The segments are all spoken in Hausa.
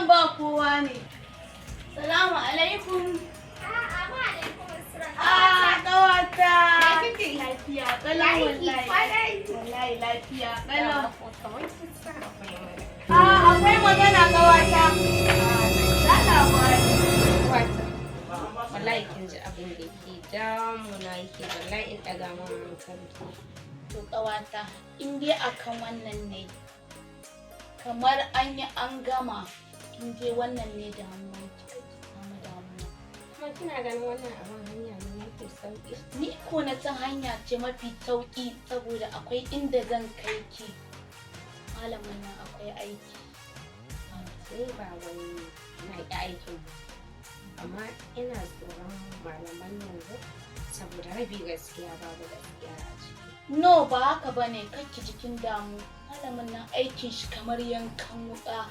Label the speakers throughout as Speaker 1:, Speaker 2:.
Speaker 1: Gidan ba kowa ne. Salamu alaikum.
Speaker 2: A'a, wa alaikum assalam.
Speaker 1: Ah, ƙawata.
Speaker 2: Ya kike?
Speaker 1: Lafiya ƙalau wallahi.
Speaker 2: Kwarai.
Speaker 1: Wallahi lafiya ƙalau.
Speaker 2: Kamar kin san akwai magana.
Speaker 1: Ah, akwai magana ƙawata. Ah, labari.
Speaker 2: Wata. Wallahi kin ji abin da ke damuna, yake wallahi in ɗaga min hankali.
Speaker 1: To ƙawata, in dai akan wannan ne, kamar an yi an gama, in dai wannan ne damuwan ki, kar ki samu damuwa.
Speaker 2: Kuma kina ganin wannan abin hanya ne mafi sauƙi?
Speaker 1: Ni ko na san hanya ce mafi sauƙi, saboda akwai inda zan kai ki. Malamin nan akwai aiki.
Speaker 2: Ni ba wai na ƙi aikin ba. Amma ina tsoron malaman yanzu saboda rabi gaskiya babu gaskiya a ciki.
Speaker 1: No, ba haka ba ne, ki jikin damu. Malamin nan aikin shi kamar yankan wuƙa.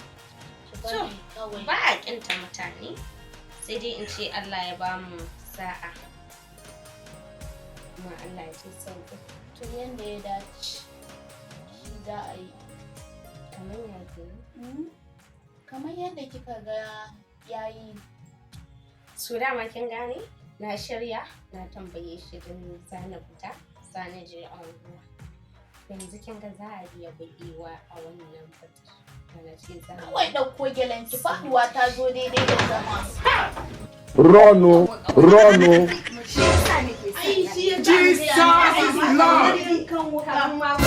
Speaker 1: Ki bari kawai.
Speaker 2: Ba a ƙinta mutane, sai dai in ce Allah ya ba mu sa'a. Kuma Allah ya ji sauƙi.
Speaker 1: To, yanda ya dace shi za a yi.
Speaker 2: Kamar ya kenan?
Speaker 1: Kamar yadda kika ga yayi.
Speaker 2: Su dama kin gane? Na shirya, na tambaye shi din za na fita, za na je unguwa. Yanzu kin ga za a iya bugewa a wannan fitar da na ce za mu.
Speaker 1: Kawai ɗauko gyalen ki, faɗuwa ta zo daidai da zama.
Speaker 3: Run, oh, run, oh.
Speaker 2: Shi yasa nake son
Speaker 1: Ai shi ya
Speaker 3: Jesus is Lord.
Speaker 1: Yankan wuƙa.
Speaker 2: Kamar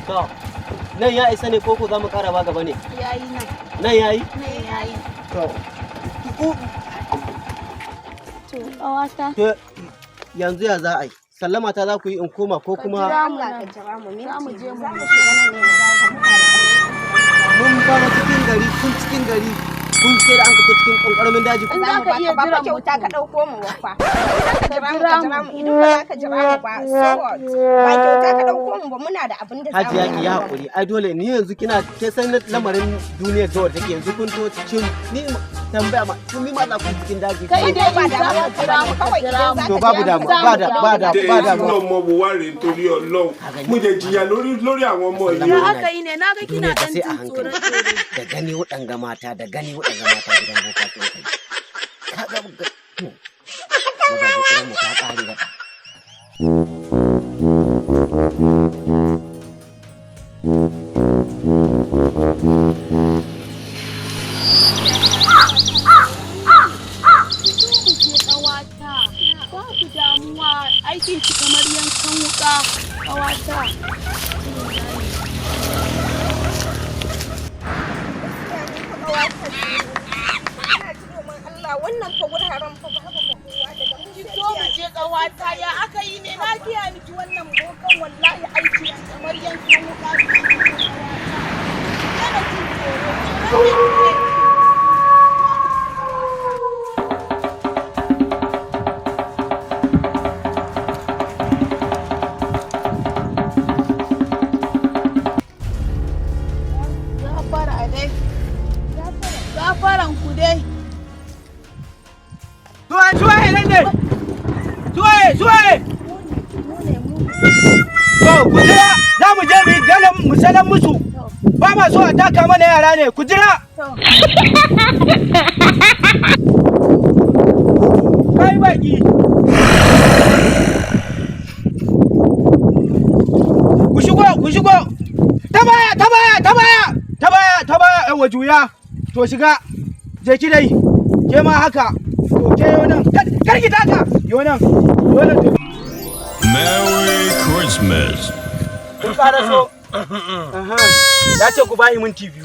Speaker 4: To, nan ya isa ne koko za mu kara ba gaba ne?
Speaker 1: Yayi nan.
Speaker 4: Nan yayi?
Speaker 1: Nan yayi.
Speaker 4: To,
Speaker 1: To ƙawata.
Speaker 4: to yanzu ya za a yi? Sallama ta za ku yi in koma ko kuma
Speaker 2: Allah ka jira mu minti.
Speaker 1: Za mu je mu
Speaker 2: Za mu shiga nan ne mu dawo ka muka da
Speaker 4: mun baro cikin gari, tun cikin gari, kun sai da an fito cikin ƙanƙaramin daji.
Speaker 1: In za ka iya
Speaker 5: ba fa
Speaker 1: jiran
Speaker 5: kyauta ka
Speaker 1: mutum.
Speaker 5: ɗauko mu ba fa. Idan ka jira mu, ka jira mu. Idan ba za ka jira mu ba, so what? Ba kyauta ka ɗauko mu ba, muna da abin da za mu
Speaker 4: Hajiya, ki
Speaker 5: yi.
Speaker 4: yi haƙuri. Ai dole ni yanzu kina ke san lamarin duniyar gawar take yanzu, kun to cikin ni tambaya ma kun ni ma za ku cikin daji.
Speaker 1: Kai dai
Speaker 5: Ba
Speaker 1: in za
Speaker 5: damuwa
Speaker 1: ka
Speaker 5: ka
Speaker 1: jira
Speaker 5: bane
Speaker 1: mu, ka
Speaker 5: kawai
Speaker 1: jira
Speaker 5: idan
Speaker 1: mu.
Speaker 5: za
Speaker 4: To
Speaker 5: ka
Speaker 4: babu
Speaker 5: jira mu.
Speaker 4: damuwa, ba da ba da
Speaker 3: Tẹ
Speaker 4: ba
Speaker 3: irú
Speaker 4: damuwa.
Speaker 3: ọmọ wo wá rèé nítorí Ọlọ́run? Mo jẹ jìyà lórí lórí àwọn ọmọ yìí
Speaker 1: Ya
Speaker 3: o.
Speaker 1: aka yi ne na ga kina
Speaker 4: Duniya ta
Speaker 1: ɗan
Speaker 4: sai a
Speaker 1: jin
Speaker 4: hankali.
Speaker 1: tsoron tsoro.
Speaker 4: Da gani waɗanga mata, da gani waɗanga mata gidan boka sun kai. Kaga ga mazaje irin mu ta ƙare da
Speaker 1: Fito mu je ƙawata. Babu damuwa, aikin ki kamar yankan wuƙa ƙawata.
Speaker 5: Ina ji domin Allah, wannan fa wuraren fa babu fa kowa daga mun
Speaker 1: Ki
Speaker 5: sai
Speaker 1: zo mu je ƙawata, ya aka yi ne na gaya miki wannan bokan wallahi aiki kamar yankan wuƙa. Kana jin tsoro. Tsoron me kike ji? Gafara dai. Gafaran ku dai.
Speaker 4: Suwaye, suwaye nan ne? Suwaye, suwaye? To, ku jira, za mu je mu yi galan mu salan musu. Ba ma so a taka mana yara ne, ku jira. Kai baki. Ku shigo, ku shigo. Ta baya, ta baya, ta baya, ta baya, ta baya, yawa juya. To shiga, je ki dai. Ke ma haka. To ke yo nan, kar ki taka. Yo nan, yo nan to.
Speaker 6: Merry Christmas.
Speaker 4: Kun ƙara so. Aha. Ya ce ku bayi minti 2.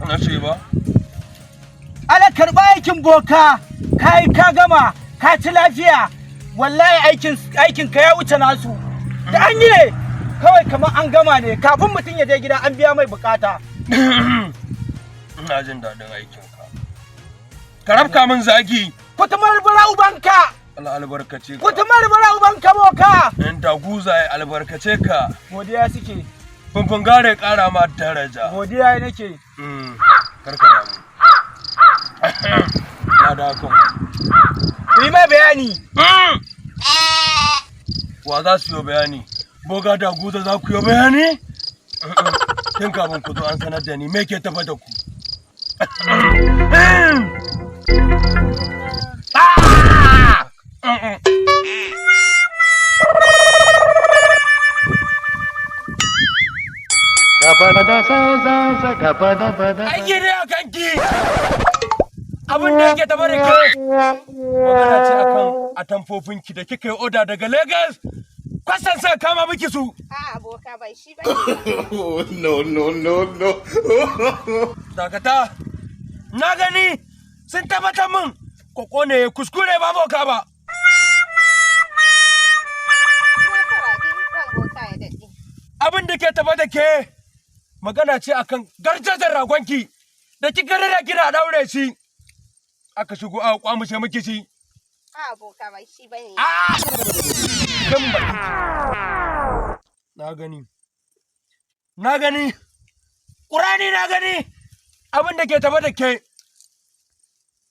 Speaker 3: Na ce ba?
Speaker 4: Ala karɓa aikin boka, kai ka gama, ka ci lafiya. Wallahi aikin ka ya wuce nasu. Da an yi ne kawai kamar an gama ne, kafin mutum ya je gida an biya mai bukata.
Speaker 3: Ina jin daɗin aikinka. Ka rabka min zagi.
Speaker 4: Kutumar bura ubanka,
Speaker 3: Allah albarkace ka.
Speaker 4: kutumar bura ubanka boka.
Speaker 3: In taguza ya albarkace ka.
Speaker 4: Godiya suke,
Speaker 3: Funfun gare ƙara ma daraja.
Speaker 4: godiya nake.
Speaker 3: Karka damu. Na da kan.
Speaker 4: Ku yi mai bayani.
Speaker 3: Wa za su yi bayani? Boga da guza za ku yi bayani? Tun kafin ku zo an sanar da ni me ke tafa da ku. Ah! Aiki ne a kanki! Abin da yake tafa da ke! Magana ce akan atamfofinki da kika yi oda daga Lagos! Kwasan sa kama miki su!
Speaker 5: A'a boka ba shi bane.
Speaker 7: Oh, no, no, no, no.
Speaker 3: Dakata! Na gani sun tabbatar min koko ne ya kuskure ba boka ba.
Speaker 5: Kuma fara dai ran boka ya daɗe.
Speaker 3: Abin da ke tafa da ke magana ce akan garjajar ragonki da kika rera kina daure shi. Aka shigo aka kwamushe miki shi.
Speaker 5: A'a boka ba shi bane.
Speaker 3: Ah! Kan baki. Na gani. Na gani. Ƙurani na gani. Abin da ke tafa da ke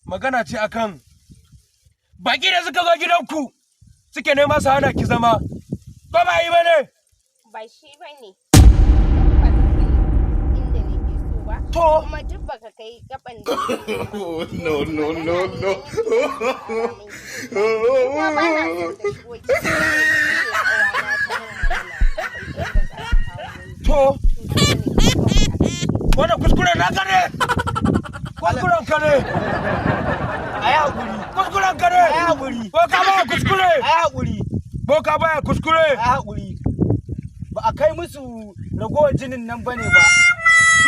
Speaker 3: magana ce akan baki da suka zo gidanku suke nema su hana ki zama. Ko ba yi ba ne?
Speaker 5: Ba shi bane. Ba ka kai inda nake so ba.
Speaker 3: To.
Speaker 5: Kuma duk baka kai gaban da
Speaker 7: Oh, no, no, no, no.
Speaker 5: Kuma ba na so ta shigo cikin ƙawana ta min magana. Akwai yadda za ta kawo mini.
Speaker 3: To,
Speaker 5: To shi ne kawai a kashe.
Speaker 3: wannan kuskure na gane. Kuskuren ka ne.
Speaker 4: A yi haƙuri,
Speaker 3: Kuskuren ka ne.
Speaker 4: a yi haƙuri,
Speaker 3: Boka baya kuskure.
Speaker 4: a yi haƙuri,
Speaker 3: Boka baya kuskure.
Speaker 4: a yi haƙuri. Ba a kai musu ragowar jinin nan bane ba.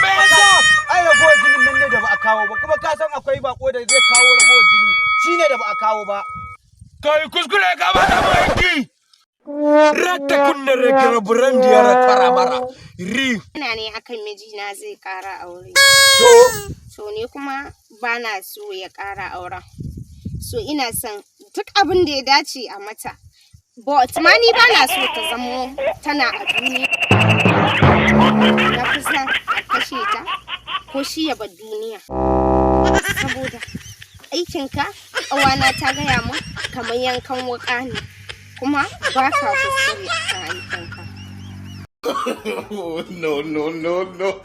Speaker 3: Me yasa?
Speaker 4: Ai ragowar jinin nan ne da ba a kawo ba, kuma ka san akwai bako da zai kawo ragowar jini, shine da ba a kawo ba.
Speaker 3: Kai kuskure ka ba ta aiki. Rata kunne rekere buran diyar karamara. Ri.
Speaker 5: Ina ne akan mijina zai ƙara aure.
Speaker 3: To.
Speaker 5: To ni kuma ba na so ya ƙara auren. So ina son duk abin da ya dace a mata. But ma ni ba na so ta zamo tana a duniya. Na fi son a kashe ta ko shi ya bar duniya. Saboda aikinka ƙawana ta gaya min kamar yankan wuƙa ne. Kuma ba ka kuskure a kan aikinka.
Speaker 7: Oh, no, no, no, no.